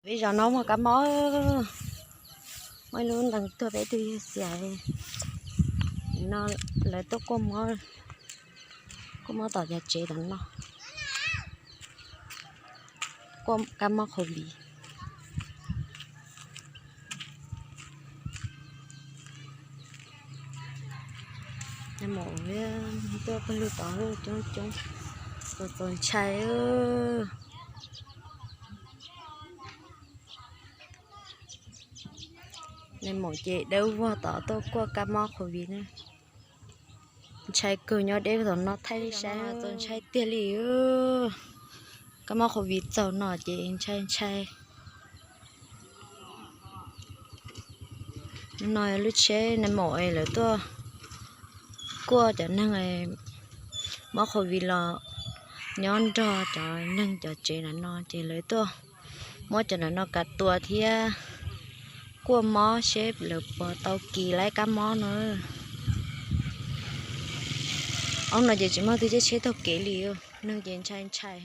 Peb zos no muaj kab mob, muaj ib lub ntees tuag peb tug yawg xiam no, lawv tuaj kuaj mob, kuaj mob tom cov tsev tom no, kuaj kab mob COVID. Nais maum tuaj pawg lug tod coob coob, txaus ntshai. Nais maum ces dawb vog tod tuaj kuaj kab mob COVID na. Ntshai kawg, nyob deb tom no thaij li saib, txaus ntshai tiag li. Kab mob COVID txaus no ces ntshai ntshai. No lub tsheb nais maum es lawv tuaj kuaj cov neeg mob COVID los nyob nrog cov neeg cov tsev ntawm no ces lawv tuaj muab cov ntawm no kav tua thiab kuaj mob seb lawv puas tau kis laib kab mob no. Ob no ces tsis muaj tug caij tsheb taug kev li, neeg ces ntshai ntshai.